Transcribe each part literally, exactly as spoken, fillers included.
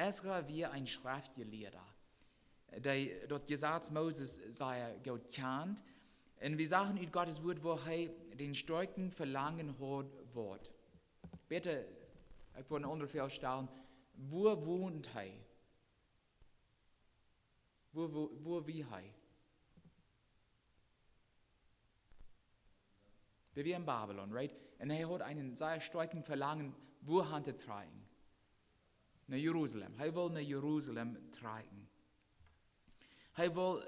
Esra wia een Schreftjelieeda, dee daut Jesaz Moses sea goot kjand. Un wie sagen ut Gott sien Wort, woo hee dän stoakjen Velangen haud, waut. Bitte, ekj well eene aundre Froag stalen. Wua wond hee? Wua, wua, wua wia hee? Dee wia en Babylon, right? Un hee haud een sea stoakjet Velangen, wua han to trakjen. No Jerusalem. Hee wull no Jerusalem trakjen. Hee wull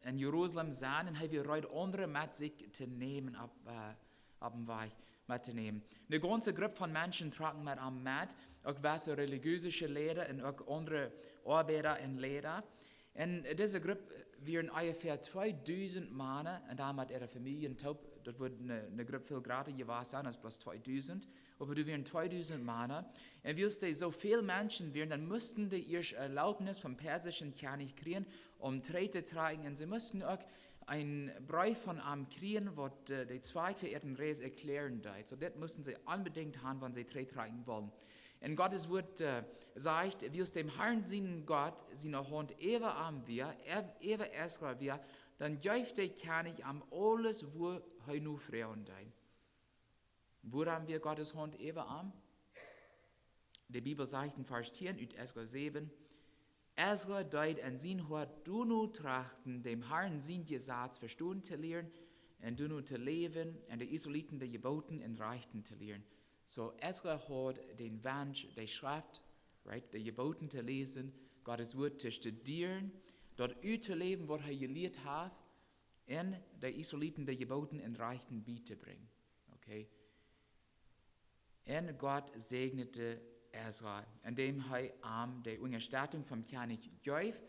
en Jerusalem sennen un hee wia reed, aundre met sikj to nämen opp, äh, opp dän Wajch met to nämen. Eene gaunze Grupp von Menschen trocken met am met, uk waut relijeese Leida un uk aundre Oabeida un Leida. Un dise Grupp wieren onjefäa tweedusent Mana un dan met äare Famieljen toop, daut wudd eene, eene Grupp väl jrata jewast sennen aus bloos tweedusent. Oba doa wieren tweedusent Mana. Un wiels doa soo väl Menschen wieren, dan musten dee ieescht Erlaubnis vom persischen Kjennich kjrieen, om trigj to trakjen. Un see musten uk eenen Breef von am kjrieen, waut, äh, de Zweck fa äare Reis erkjlären deed. Soo, dit musten see onbedinjt haben, wan see trigj trakjen wullen. Un Gott sien Wort, äh, sajcht, wiels däm Herrn sien Gott siene Haunt äwa am wia, äw-, äwa Esra wia, dan jeef de Kjennich am aules, wua hee no froagen deed. Wuarom wia Gott siene Haunt äwa am? De Bibel sajcht en Varsch tieen ut Esra säwen: Esra deed en sien Hoat doano trachten, däm Herrn sien Jesaz vestonen to lieren un doano to läwen un de Israeliten de Jeboten un Rajchten to lieren. Soo, Esra haud dän Wunsch, de Schreft, right, de Jeboten to läsen, Gott sien Wort to studieren, daut uttoläwen, waut hee jelieet haud, un de Israeliten de Jeboten un Rajchten bietobrinjen. Okay? Un Gott säajend Esra, endäm hee am de Unjastettunk vom Kjennich jeef,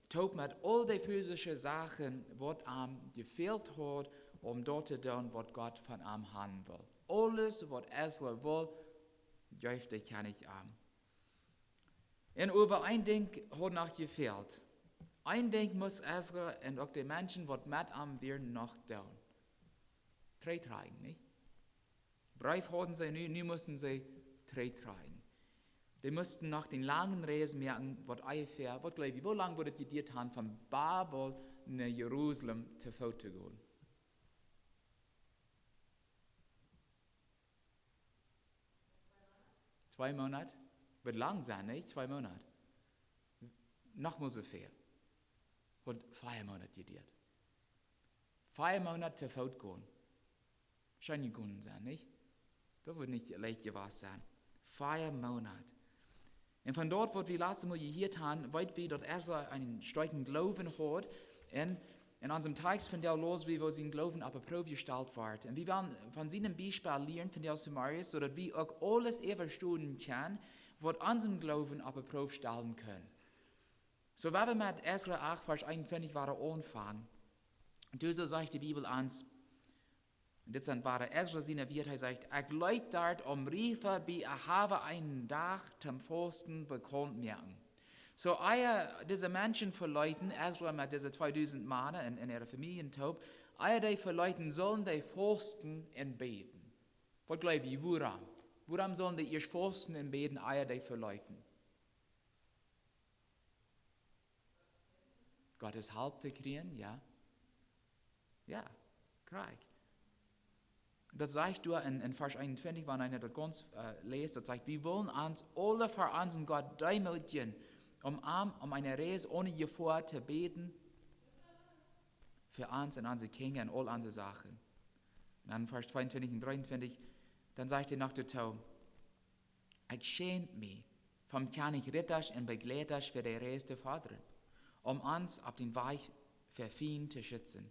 toop met aul de physische Sachen, waut am jefält haud, om daut to doonen, waut Gott von am haben wull. Aules, waut Esra wull, jeef de Kjennich am. Un oba een Dinkj haud noch jefält. Een Dinkj must Esra un uk de Menschen, waut met am wieren, noch doonen. Trigj trakjen, nich? Breef hauden see nu, nu musten see trigj trakjen. Dee musten noch dän langen Reis moaken, waut onjefäa, waut jleew jie, woo lang wudd et jeduat haben, von Babel no Jerusalem to Foot to gonen? Twee Moonat? Wudd lang sennen, nich? Twee Moonat. Noch mol soo väl. Wudd vea Moonat jeduat. Vea Moonat to Foot gonen. Scheen jegonen sennen, nich? Daut wudd nich leicht jewast sennen. Vea Moonat. Un von daut, waut wie latst Mol jehieet haben, weet wie, daut Esra eenen stoakjen Gloowen haud. Un en onsem Tekst vondoag läs wie, woo sien Gloowen opp de Proow jestalt wort. Un wie wellen von sien Biespel lieren, vondoag zemorjes, soo daut wie uk aules äwastoonen kjennen, waut onsen Gloowen opp de Proow stalen kaun. Soo, wan wie met Esra acht, Varsch eenuntwintich woaren aunfangen. Doa soo sajcht de Bibel ons, dit sent woare Esra siene Wieed, hee sajcht: Ekj leet doa om Riefa bie Ahava eenen Dach toom Fausten bekaunt moaken. Soo, ea dise Menschen veleeten, Esra met dise tweedusent Mana un, un äare Famieljen toop, ea dee veleeten, sullen dee fausten un bäden. Waut jleew jie, wuarom? Wuarom sullen dee ieescht fausten un bäden, ea dee veleeten? Gott siene Help to kjrieen, jo. Jo, krakjt. Daut sajcht doa en, en Varsch eenuntwintich, wan eena daut gaunz, äh, läst, daut sajcht: Wie wellen ons aule fa onsen Gott deemootjen, om am, om eene Reis onen Jefoa to bäden, fa ons un onse Kjinja un aul onse Sachen. Un dan Varsch tweeuntwintich un dreeuntwintich, dan sajcht hee noch doatoo: Ekj schäm mie, vom Kjennich Rittasch un Begleitasch fa de Reis to fodren, om ons opp dän Wajch ver Fiend to schitzen.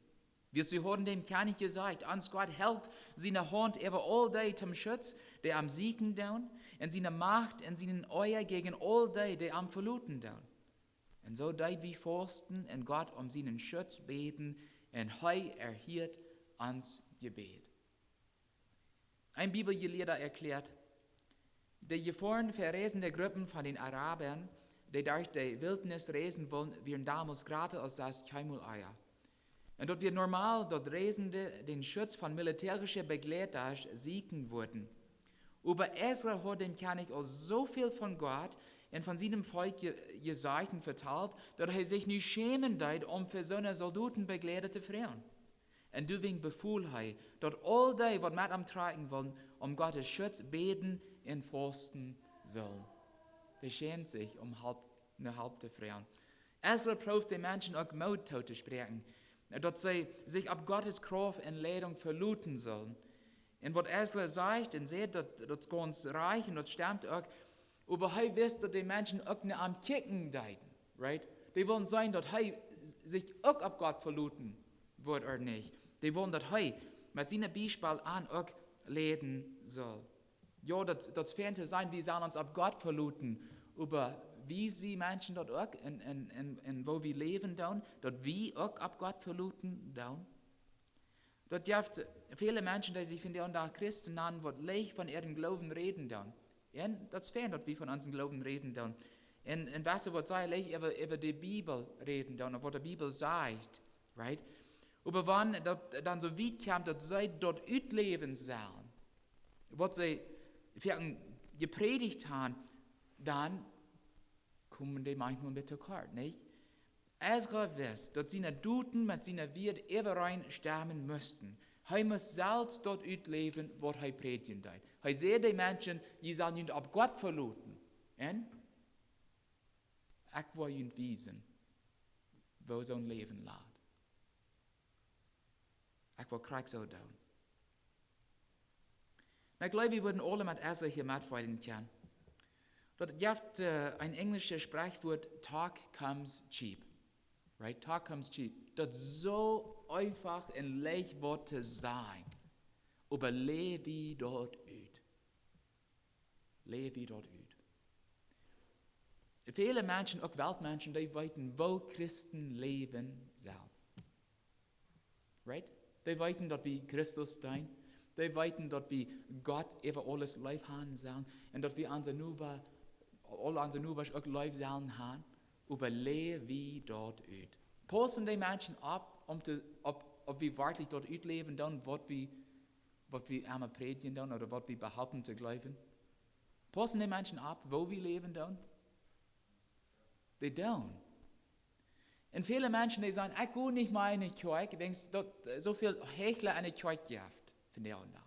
Wiels wie hauden däm Kjennich jesajcht: Ons Gott helt siene Haunt äwa aul dee toom Schutz, dee am sieekjen doonen, un siene Macht un sienen Oaja jäajen aul dee, dee am veloten doonen. Un soo deed wie fausten un Gott om sienen Schutz bäden, un hee erhieed ons Jebäd. Een Bibeljelieeda erkjläat, de Jefoaren fa reisende Gruppen von de Araba, dee derch de Wiltnis reisen wullen, wieren donmols jrata aus sest kjeenmol ea. Un daut wia normal, daut Reisende dän Schutz von militärische Begleitasch sieekjen wudden. Oba Esra haud däm Kjennich aul soo väl von Gott un von sienem Volkj je-, jesajcht un vetalt, daut hee sikj nu schämen deed, om fa soone Soldoten Bekjleeda to froagen. Un doawäajen befool hee, daut aul dee, waut met am trakjen wullen, om Gottes Schutz bäden un fausten sullen. Hee schämd sikj, om Help, no Help to froagen. Esra proowd de Menschen uk Moot tootospräakjen, daut see sikj opp Gottes Krauft un Leidunk veloten sullen. Un waut Esra sajcht un sajcht, daut, daut es gaunz rajcht un daut stemt uk. Oba hee wist, daut de Menschen uk no am kjikjen deeden, right? Dee wullen seenen, daut hee sikj uk opp Gott veloten wudd ooda nich. Dee wullen, daut hee met sien Biespel an uk leiden sull. Jo, daut, daut es fein to sajen, wie sellen ons opp Gott veloten. Oba wiesen wie Menschen daut uk en, en, en, en woo wie läwen doonen, daut wie uk opp Gott veloten doonen? Daut jeft väle Menschen, dee sikj vondoag Christen nanen, waut leicht von äaren Gloowen räden doonen. Un daut es fein, daut wie von onsen Gloowen räden doonen. Un, un weetst, waut see leicht äwa, äwa de Bibel räden doonen, un waut de Bibel sajcht, right? Oba wan daut dan soo wiet kjemt, daut see daut utläwen sellen, waut see fa an jeprädicht haben, dan komen dee maunchmol een bät to kort, nich? Esra wist, daut siene Doten met siene Wieed äwareen stemmen musten. Hee must selfst daut utläwen, waut hee prädjen deed. Hee säd de Menschen: "Jie sellen junt opp Gott veloten. Un ekj woa junt wiesen, woo soon Läwen lat. Ekj woa krakjt soo doonen." Un ekj jleew, wie wudden aule met Esra hia metfeelen kjennen. Daut jeft, äh, een enjlischet Sprichwuat: "Talk comes cheap." Right? "Talk comes cheap." Daut es soo eefach un leicht waut to sajen. Oba läw wie daut ut? Läw wie daut ut? Väle Menschen, uk Weltmenschen, dee weeten, woo Christen läwen sellen. Right? Dee weeten, daut wie Christus deenen. Dee weeten, daut wie Gott äwa aules leef haben sellen. Un daut wie onse Nobasch, aul onse Nobasch uk leef sellen haben. Oba läw wie daut ut? Paussen dee Menschen opp, om to, opp, opp wie werkjlich daut utläwen doonen, waut wie, waut wie emma prädjen doonen ooda waut wie behaupten to jleewen? Paussen dee Menschen opp, woo wie läwen doonen? Dee doonen. Un väle Menschen, dee sajen: "Ekj go nich mea enne Kjoakj, wiels daut, äh, soo väl Heichla enne Kjoakj jeft vondoag."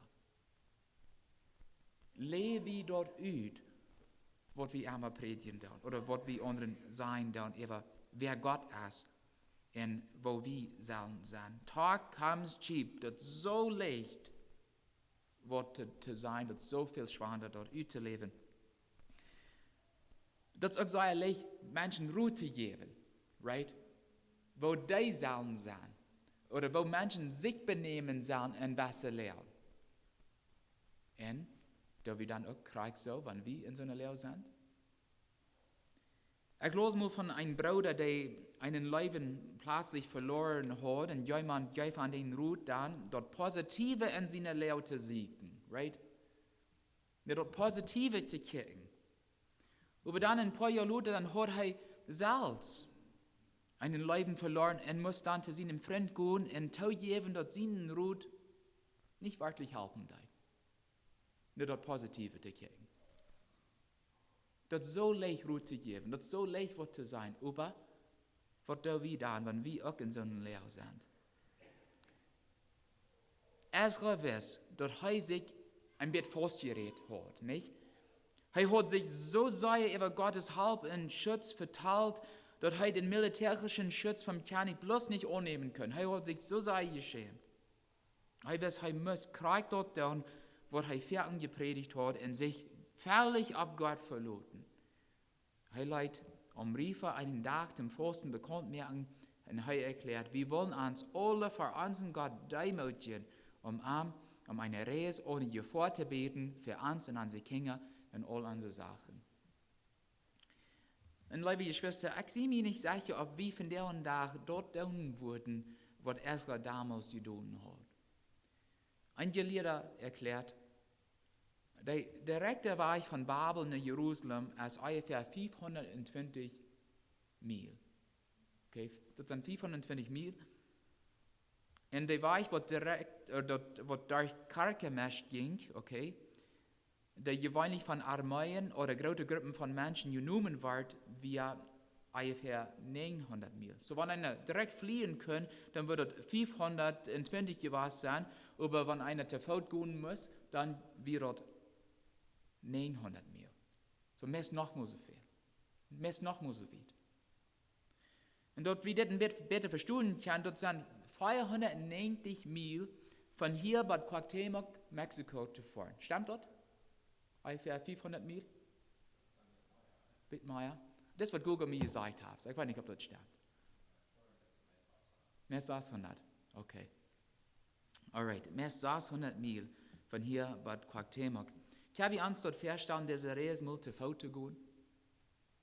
Läw wie daut ut, waut wie emma prädjen doonen, ooda waut wie aundre sajen doonen, äwa wäa Gott es un woo wie sellen sennen? "Talk comes cheap", daut es soo leicht, waut to, to sajen, daut es soo väl schwanda, daut uttoläwen. Daut es uk soo leicht, Menschen Rot to jäwen, right? Woo dee sellen sennen. Ooda woo Menschen sikj benämen sellen en wesse Loag. Un doo wie dan uk krakjt soo, wan wie en soone Loag sent? Ekj laus mol von een Brooda, dee eenen Leewen pletslich veloaren haud, un jemaunt jeef am dän Rot dan, daut Positive en siene Loag to sieekjen, right? No daut Positive to kjikjen. Oba dan een poa Joa lota, dan haud hee selfst eenen Leewen veloaren un must dan to sienen Frint gonen un toojäwen, daut sien Rot nich werkjlich halpen deed. No daut Positive to kjikjen. Daut es soo leicht Rot to jäwen, daut es soo leicht waut to sajen, oba waut doo wie dan, wan wie uk en soone Loag sent? Esra wist, daut hee sikj een bät faustjerät haud, nich? Hee haud sikj soo sea äwa Gottes Help un Schutz vetalt, daut hee dän militäarischen Schutz vom Kjennich bloos nich aunnämen kunn. Hee haud sikj soo sea jeschämt. Hee wist, hee must krakjt daut doonen, waut hee foaken jeprädicht haud, un sikj völlig opp Gott veloten. Hee leet Omrifa eenen Dach toom Fausten bekaunt moaken un hee erkjläad: "Wie wellen ons aule fa onsen Gott deemootjen, om am, om eene Reis one Jefoa to bäden fa ons un onse Kjinja un aul onse Sachen." Un leewe Jeschwista, ekj sie mie nich secha, auf wie vondoag dän Dach daut doonen wudden, waut Esra donmols jedonen haud. Een Jelieeda erkjläat, de direkta Wajch von Babel no Jerusalem es onjefäa fiefhundatentwintich Miel. Okay, daut sent fiefhundatentwintich Miel. Un de Wajch, waut direkt, äh, daut, waut derch Karkemisch jinkj, okay, dee jeweenlich von Armeeen ooda groote Gruppen von Menschen jenomen woat, wia onjefäa näajenhundat Miel. Soo wan eena direkt flieen kunn, dan wudd daut fiefhundat un twintich jewast sennen, oba wan eena to Foot gonen must, dan wia daut näajenhundat Miel. Soo meist noch mol soo väl. Meist noch mol soo wiet. Un daut wie dit een bät bäta vestonen kjennen, daut sent veahundat näajentich Miel von hia bat Cuauhtémoc, Mexiko to foaren. Stemt daut? Onjefäa fiefhundat Miel? Bät mea. Daut es waut Google mie jesajcht haft. Ekj weet nich auf daut stemt. Meist sashundat. Okay. Alright. Meist sashundat Miel von hia bat Cuauhtémoc. Kjenn wie ons daut väastalen, dise Reis mol to Foot to gonen?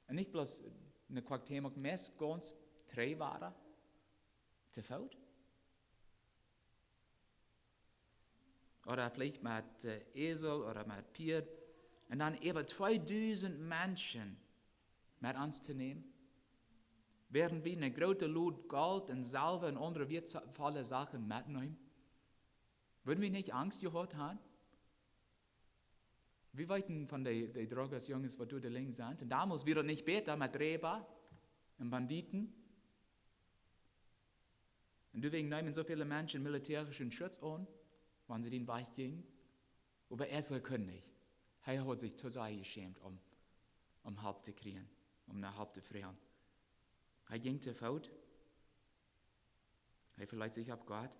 Un nich bloos no Cuauhtémoc, meist gaunz trigj wada to Foot? Ooda veleicht met, äh, Esel ooda met Pieed. Un dan äwa tweedusent Menschen met ons to nämen. Wäarent wie eene groote Load Golt un Selwa un aundre wieetvolle Sachen metnämen. Wudden wie nich Angst jehaut haben? Wie weeten von de, de Drogas-Junges, waut doa de Lenj sent. Un donmols wia daut nich bäta met Reiba un Banditen. Un doawäajen neemen soo väle Menschen militäarischen Schutz aun, wan see dän Wajch jinjen. Oba Esra kunn nich. Hee haud sikj too sea jeschämt, om, om Help to kjrieen, om no Help to froagen. Hee jinkj to Foot. Hee veleet sikj opp Gott.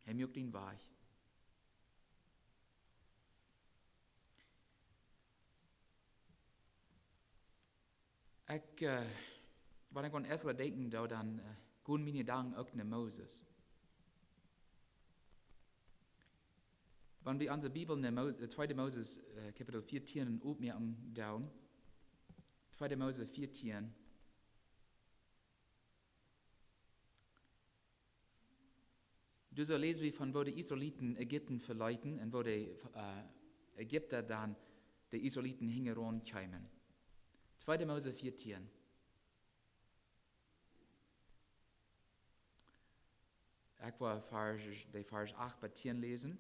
Hee muak dän Wajch. Ekj, äh, wan ekj aun Esra denkjen doo, dan, äh, gonen miene Jedanken uk no Moses. Wan wie onse Bibel no Mos-, äh, tweede Moses, äh, Kapitel vieetieen opmoaken doonen. Tweede Mose vieetieen. Doa soo läs wie von woo de Israeliten Ägipten veleeten un woo de, äh, Ägipta dan de Israeliten hinjaraun kjeemen. Tweede Mose vieetieen. Ekj well Varsch, de Varsch acht bat tieen läsen.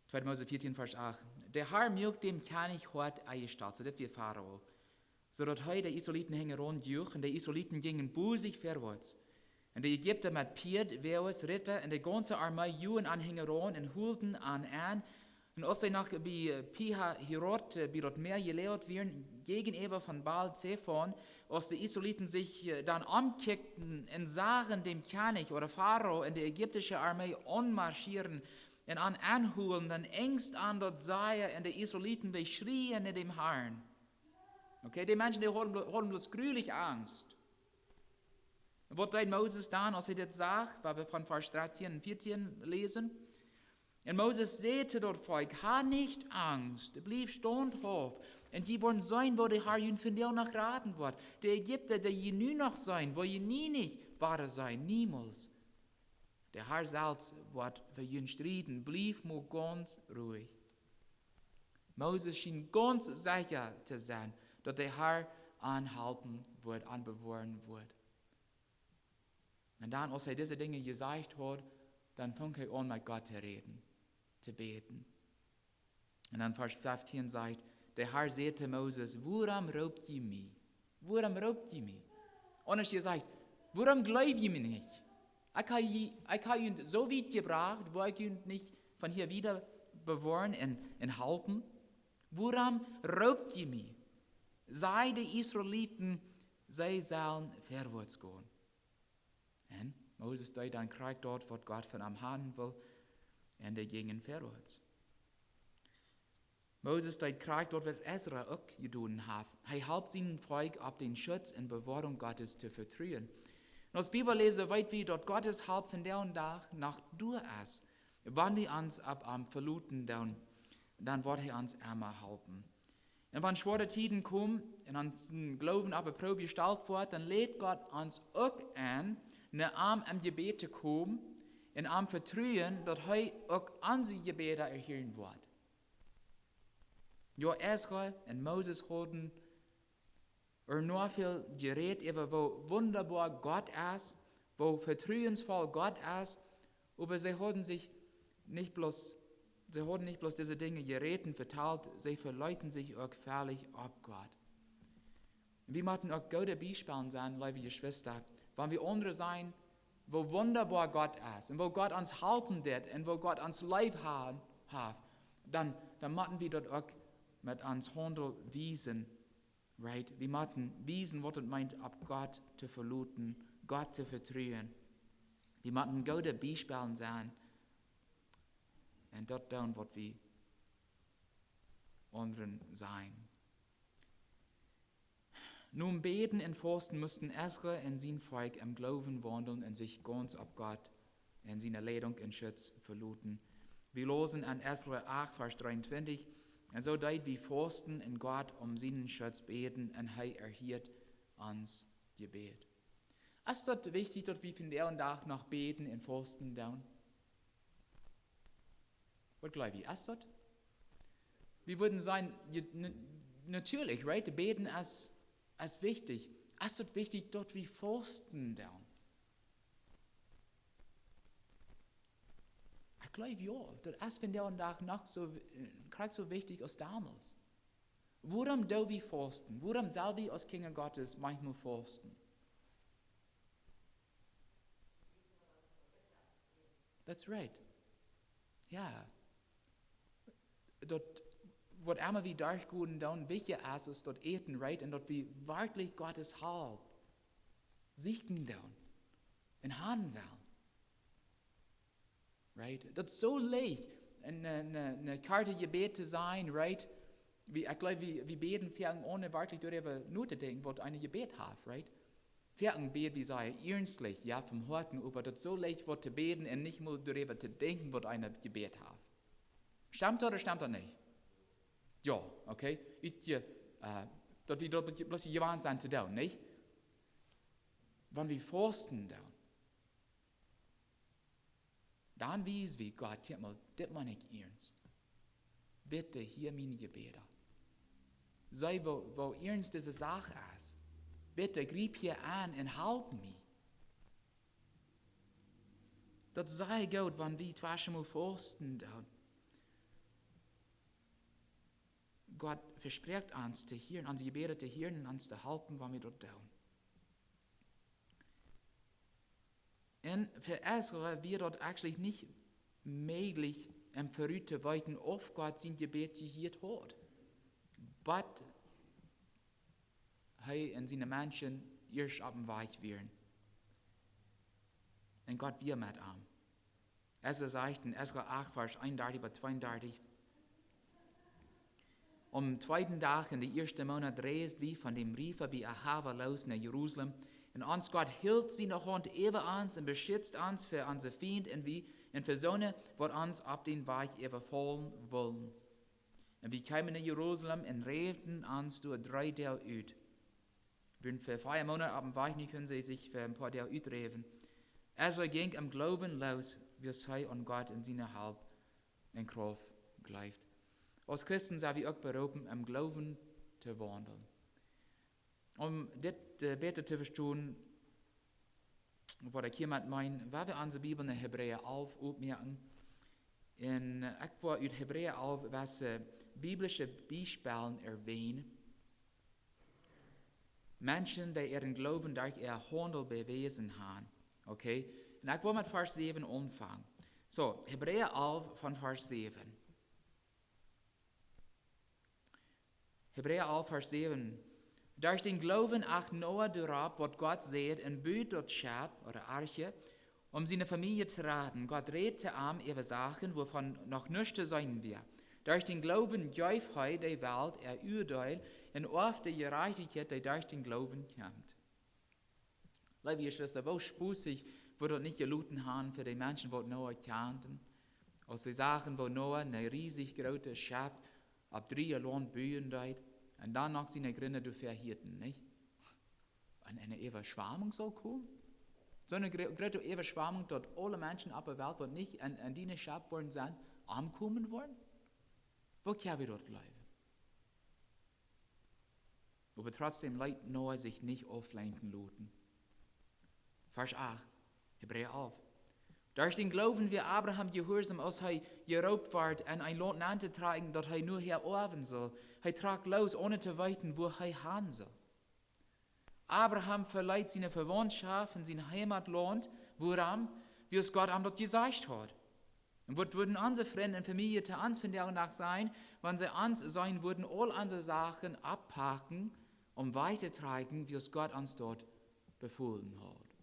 Tweede Mose vieetieen, Varsch acht. De Har muak däm Kjennich hoat enjestalt, soo daut wia Farao, soo daut hee de Israeliten hinjaraun juach, un de Israeliten jinjen bosich verwoats. Un de Ägipta met Pieed, Woages, Ritta un de gaunze Armee juagen an hinjaraun un holden an aun. Un aus see noch bie, äh, Pi-Hahirot, äh, bie daut Mäa jeläajet wieren, jäajenäwa von Baal-Zefon, aus de Israeliten sikj, äh, dan omkjikjten un sagen däm Kjennich ooda Farao un de ägiptische Armee aunmarschieren un an aunhoolen, dan enjst an daut sea un de Israeliten, dee schrieen no däm Harn. Okay, de Menschen, dee hauden blo-, hauden bloos grulich Angst. Un waut deed Moses dan, aus hee dit sach, waut wie von Varsch dartieen un vieetieen läsen? Un Moses säd to daut Volkj: "Ha nich Angst, bliew staunthauft, un jie woaren seenen, woo de Har junt vondoag noch raden woat. De Ägipta, dee jie nu noch seenen, woa jie nie nich wada seenen, niemols. De Har selfst woat fa junt strieden, bliew mau gaunz ruich." Moses schient gaunz secha to sennen, daut de Har am halpen woat, am bewoaren woat. Un dan, aus hee dise Dinja jesajcht haud, dan funk hee aun met Gott to räden, to bäden. Un dan Varsch feftieen sajcht: "De Har säd to Moses: Wuarom roopt jie mie? Wuarom roopt jie mie?" Aundasch jesajcht: "Wuarom jleew jie mie nich? Ekj hab jie, ekj hab junt soo wiet jebrocht, woa ekj junt nich von hia wieda bewoaren un, un halpen? Wuarom roopt jie mie? Saj de Israeliten, see sellen verwoats gonen." Un Moses deed dan krakjt daut, waut Gott von am haben wull, un dee jinjen verwoats. Moses deed krakjt daut, waut Esra uk jedonen haft. Hee holp sien Volkj opp dän Schutz un Bewoarunk Gottes to vetruen. Un aus Bibelläsa weet wie, daut Gottes Help vondoag dän Dach noch doa es. Wan wie ons opp am veloten doonen, dan woat hee ons emma halpen. Un wan schwoare Tieden komen un onsen Gloowen opp de Proow jestalt woat, dan lädt Gott ons uk en, no am em Jebäd to komen un am vetruen, daut hee uk onse Jebäda erhieren woat. Jo, Esra un Moses hauden ea noch väl jerät äwa woo wundaboa Gott es, woo vetruensvoll Gott es, oba see hauden sikj nich bloos See hauden nich bloos dise Dinja jerät un vetalt, see veleeten sikj uk völlig opp Gott. Wie motten uk goode Biespels sennen, leewe Jeschwista, wan wie aundre seenen, woo wundaboa Gott es un woo Gott ons halpen deit un woo Gott ons leef ha-, haft, dan, dan motten wie daut uk met ons Haundlen wiesen, right? Wie motten wiesen, waut et meent, opp Gott to veloten, Gott to vetruen. Wie motten goode Biespels sennen un daut doonen, waut wie aundre sajen. Nom Bäden un Fausten musten Esra un sien Volkj em Gloowen waundlen un sikj gaunz opp Gott un siene Leidunk un Schutz veloten. Wie läsen en Esra acht, Varsch dreeuntwintich: "Un soo deed wie fausten un Gott om sienen Schutz bäden, un hee erhieed ons Jebäd." Es daut wichtich, daut wie vondoag dän Dach noch bäden un fausten doonen? Waut jleew jie, es daut? Wie wudden sajen, je-, n-, natierlich, right? Bäden es, es wichtich. Es daut wichtich, daut wie fausten doonen? Ekj jleew jo, daut es vondoag dän Dach noch soo, äh, krakjt soo wichtich aus domols. Wuarom doo wie fausten? Wuarom sell wie aus Kjinja Gottes maunchmol fausten? That's right. Jo. Daut, waut emma wie derchgonen doonen, wichtja es, es daut Äten, right? Un daut wie werkjlich Gott siene Help sieekjen doonen un haben wellen. Right? Daut es soo leicht, een, een, een, een kortet Jebäd to sajen, right? Wie, ekj jleew, wie, wie bäden foaken onen werkjlich doaräwa notodenkjen, waut eena jebät haft, right? Foaken bäd wie sea iernstlich, jo, vom Hoaten, oba daut es soo leicht, waut to bäden un nich mol doaräwa to denkjen, waut eena jebät haft. Stemt daut ooda stemt daut nich? Jo, okay. Ekj, äh, daut wie daut bloos jewant sent to doonen, nich? Wan wie fausten doonen, dan wies wie Gott: "Kjikj mol, dit meen ekj iernst. Bitte hia miene Jebäda. See, woo, woo iernst dise Sach es. Bitte griep hia aun un halp mie." Daut es sea goot, wan wie tweschenmol fausten doonen. Gott vesprakjt ons to hieren, onse Jebäda to hieren un ons to halpen, wan wie daut doonen. Un fa Esra wia daut actually nich mäajlich, em Verut to weeten, auf Gott sien Jebäd jehieet haud, bat hee un siene Menschen ieescht opp dän Wajch wieren. Un Gott wia met am. Esra sajcht en Esra acht, Varsch eenundartich bat tweeundartich: "Aum tweeden Dach en dän ieeschten Moonat reisd wie von däm Riefa bie Ahava loos no Jerusalem. Un ons Gott hilt siene Haunt äwa ons un beschizt ons fa onse Fiend un wie, un fa soone, waut ons opp dän Wajch äwafaulen wullen. Un wie kjeemen no Jerusalem un räwden ons doa dree Doag ut." Wieren fa vea Moonat opp dän Wajch, nu kunnen see sikj fa een poa Doag uträwen. Esra jinkj em Gloowen loos, wiels hee aun Gott un siene Help un Krauft jleewd. Aus Christen sent wie uk beroopen, em Gloowen to waundlen. Om dit, äh, bäta to vestonen, waut ekj hia met meen, woa wie onse Bibel no Hebräa alf opmoaken. Un, äh, ekj woa ut Hebräa alf waut, äh, biblische Biespels erwähnen. Menschen, dee äaren Gloowen derch äa Haundlen bewäsen haben. Okay? Un ekj woa met Varsch säwen aunfangen. Soo, Hebräa alf von Varsch säwen. Hebräa alf, Varsch säwen. Derch dän Gloowen acht Noah doaropp, waut Gott säd, un bud daut Schepp, ooda Arche, om siene Famielje to raden. Gott räd to am äwa Sachen, woavon noch nuscht to seenen wia. Derch dän Gloowen jeef hee de Welt äa Uadeel un oft de Jerajchtichkjeit, dee derch dän Gloowen kjemt. Leewe Jeschwista, woo spossich wudd daut nich jeloten haben fa de Menschen, waut Noah kjanden, aus see sagen, woo Noah een riesich grootet Schepp opp drieeje Launt buen deed un dan noch siene Jrinja doafäa hieeden, nich? Un eene Äwaschwamunk saul komen? Soone gro-, groote Äwaschwamunk, daut aule Menschen opp de Welt, waut nich en, en dien Schepp woaren sennen, omkomen woaren? Woo kjenn wie daut jleewen? Oba trotzdäm leet Noah sikj nich auflenkjen loten. Varsch acht, Hebräa alf. Derch dän Gloowen wia Abraham jehuarsom, aus hee jeroopt wort, en een Launt nenntotrakjen, daut hee nohäa oawen sull. Hee trock loos, onen to weeten, wua hee han sull. Abraham veleet siene Vewauntschoft un sien Heimatlaunt. Wuarom? Wiels Gott am daut jesajcht haud. Un waut wudden onse Frind un Famielje to ons vondoag noch sajen, wan see ons seenen wudden aul onse Sachen oppakjen, om wajchtotrakjen, wiels Gott ons daut befolen haud?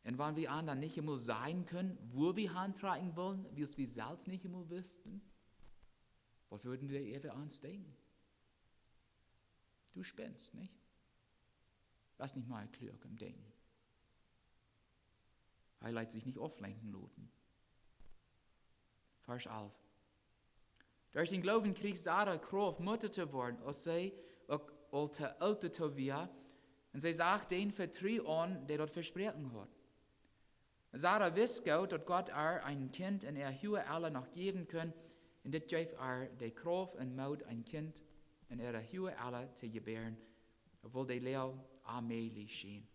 Un wan wie an dan nich emol sajen kunnen, wua wie hantrakjen wullen, wiels wie selfst nich emol wisten, waut wudden see äwa ons denkjen? Du spinst, nich? Best nich mea kluak em Denkjen. Hee leet sikj nich auflenkjen loten. Varsch alf. Derch dän Gloowen kjrieech Sara Krauft, Mutta to woaren, aus see uk aul to oolt doatoo wia, un see sach dän Vetru aun, dee daut vesproaken haud. Sara wist goot, daut Gott äa een Kjint en äa huaget Ella noch jäwen kunn, un dit jeef äa de Krauft un Moot, een Kjint en äa huaget Ella to jebäaren, obwohl de Loag onmäajlich schien.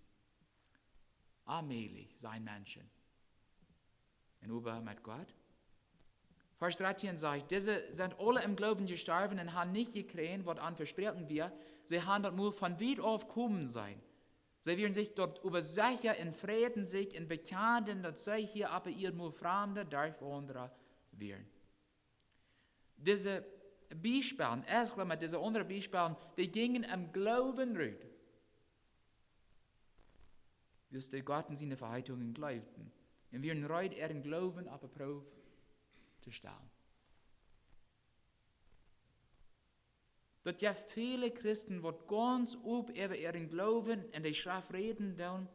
Onmäajlich, sajen Menschen. Un oba met Gott? Varsch dartieen sajcht: Dise sent aule em Gloowen jestorwen un han nich jekjräajen, waut an vesproaken wia. See han daut mau von wiet auf komen seenen. See wieren sikj doaräwa secha un freiden sikj un bekjanden, daut see hia oppe Ieed mau Framde, Derchwaundra wieren. Dise Biespels, Esra met dise aundre Biespels, dee jinjen em Gloowen rut, wiels dee Gott un siene Veheitungen jleewden, un wieren reed, äaren Gloowen oppe Proow to stalen. Daut jeft väle Christen, waut gaunz op äwa äaren Gloowen un de Schreft räden doonen.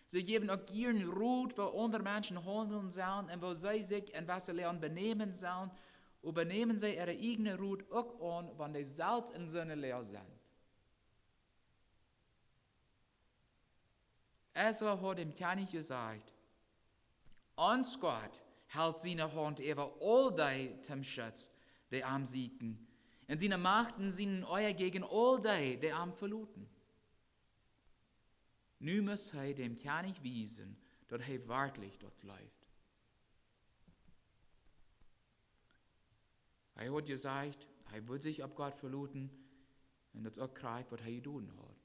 See jäwen uk jieren Rot, woo aundre Menschen haundlen sellen un woo see sikj en wesse Loagen benämen sellen, oba nämen see äare ieejne Rot uk aun, wan dee selfst en soone Loag sent. Esra haud däm Kjennich jesajcht: Ons Gott helt siene Haunt äwa aul dee toom Schutz, dee am sieekjen, un siene Macht un sienen Oaja jäajen aul dee, dee am veloten. Nu must hee däm Kjennich wiesen, daut hee werkjlich daut jleeft. Hee haud jesajcht, hee wudd sikj opp Gott veloten, un daut es uk krakjt, waut hee jedonen haud.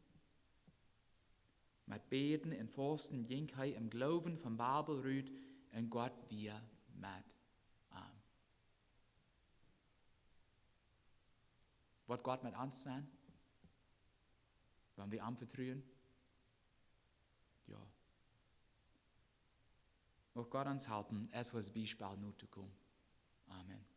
Met Bäden un Fausten jinkj hee em Gloowen von Babel rut, un Gott wia met am. Woat Gott met ons sennen, wan wie am vetruen? Jo. Mucht Gott ons halpen, Esras Biespel notokomen. Amen.